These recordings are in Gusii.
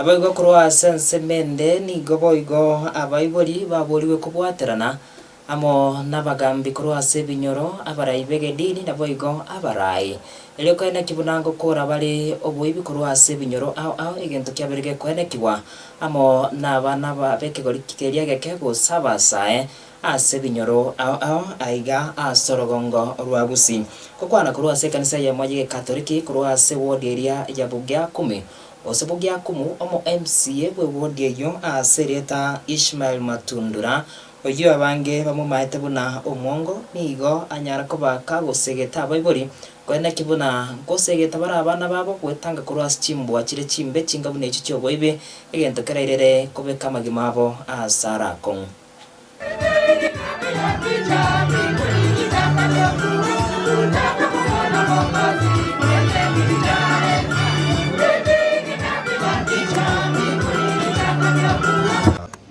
Naboigo korwa ase ensemo ende nigo boigo abaibori baborigwe kobwaterana amo nabagambi korwa ase ebinyoro, abarai b'egedini, naboigo abarai. Erio koeneki buna ngokora bare oboibi korwa ase ebinyoro ao ao, egento kiabeire gekoenekigwa amo nabana b'ekegori keria egeke gose abasae ase ebinyoro ao ao aiga ase orogongo rwa Gusii. Gokwana korwa ase ekanisa eyemo y'Egekatoliki korwa ase ewodi eria ya Bugiakumi, gose Bugiakumu, omo MCA bw'ewodi eyio ase erieta Ishmael Matundura, oyio abange bamomaete buna Omwongo, nigo anyara koba kagosegeta abaibori, Koeneki buna ngosegeta bare abana babo gwetanga korwa ase chimbwa chire chimbe chinga buna echio chi'oboibi, egento kerairere kobeka amagima abo aase are akong'u.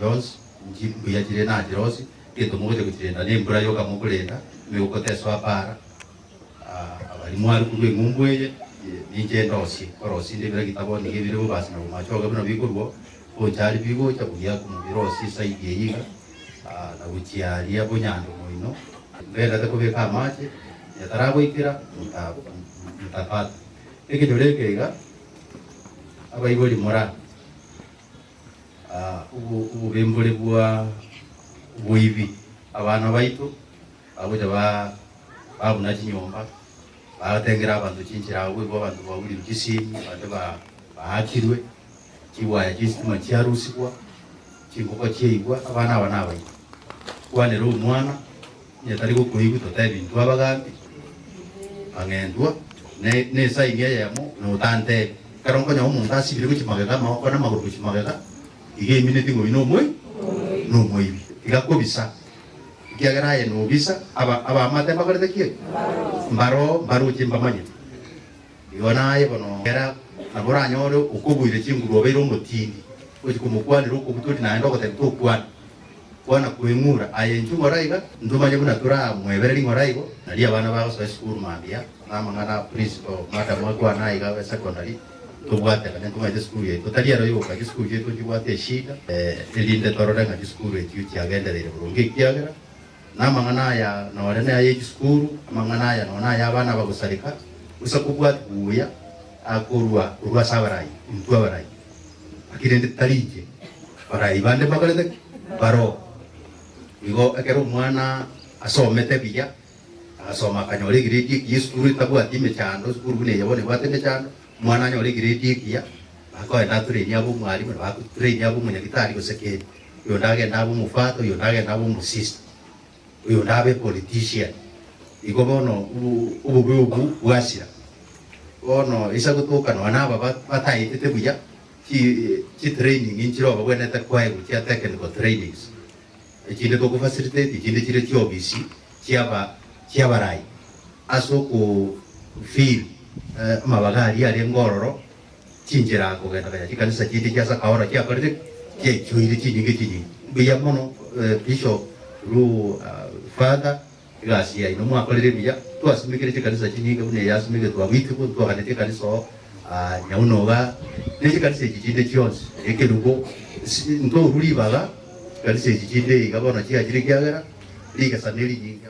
Jones, Inki mbuya chire nachirosi, egento mogocha gochirenda nembura yoka mokorenda, emegoko tesoa para. Abaria mware korwa eng'umbu eye, ninche ndosie, korosia inde ebiragita bono iga ebire bobasi na bomachoge buna bikorwa bonchari bigocha buya komobirosia esaidi eye iga, na gochia aria bonyando moino. Mbererete kobeka amache, yataragoikera motapata. Ekenyoro eke iga, abaibori mora obobe mbore bwa oboibi, abana baito bagocha babuna chinyomba, bagatengera abanto chinchera abwo igo abanto baburirwe chisimi, abande baakirwe, chiwaya chi'esitima chiarusigwa, chingoko chiaigwa, abana aba nabaito. Kwanera omwana, onye tari gokoigwa totebi intwe abagambi, ang'entwa, ne esaini eyemo notantebi. Ekero nkonyora omonto asibire gochia magega amaboko na amagoro gochia magega, iga emineti ng'a oyio nomoi nomoibi. Tiga kobisa. Ekiagera aye nobisa, aba abaamate mbakorete ki? Mbaro mbaroche mbamanyete. Igo naye bono kera nabo oranyore okobuire chinguru obeire omotindi, gochia komokwanera okobutoria naende ogotebia tokwana. Kwana kweng'ura, aye inchuo ng'ora iga, ntomanye buna toramwebererie ng'ora igo. Nario abana bagosoa esukuru mambia, na amang'ana a principal madam akwana iga abe secondary, Ntobwaterane ntomanyete esukuru yaito tari ero yoka, chisukuru chiaito nchibwate eshida, erinde torore ng'a chisukuru echio chiagendereire boronge ekiagera namang'ana aya nore naya echisukuru, amang'ana aya nonye naya abana bagosareka, bosa kobwatia buya akorwa korwa ase abarai, intwe abarai. Naki rende tari inche, abarai bande mbakorete ki? Mbaroo. Igo ekero omwana asomete buya, Agasoma akanyora egiredi ekiya esukuru etabwati emechando, esukuru buna eye bono ebwate emechando, omwana anyore egiredi ekiya, akoenda atraini abe omwalimu, nabo agotraini abe omonyagitari gose kende. Oyonde agende abe omofata, oyonde agende abe omosista, oyonde abe epolitician. Igo bono obobe obwo bwasira. Bono ase gotoka nonya na aba bataetete buya, chitraining nchire babwenerete koegwa chia technical trainings. Echinde togofacilitate, echinde chire chiofisi chiaba chiabarai ase oko fill amabaga aria arenge ororo chinchera kogenda kanya chikanisa chinde chia Sakaora chiakorire ki? Chiaichoire chinyinge chinyinge. Mbuya mono Bishop through Father egasi yaino mwakorire buya, twasimekire chikanisa chinyinge buna eye yasimegetwe abwo Itibo, ntwaganetie ekanisa oo Nyaunoga ne chikanisa echi chinde chionsi, ekerubo ntorwa ribaga chikanisa echi chinde iga bono chiachire ekiagera rigesa nerinyinge.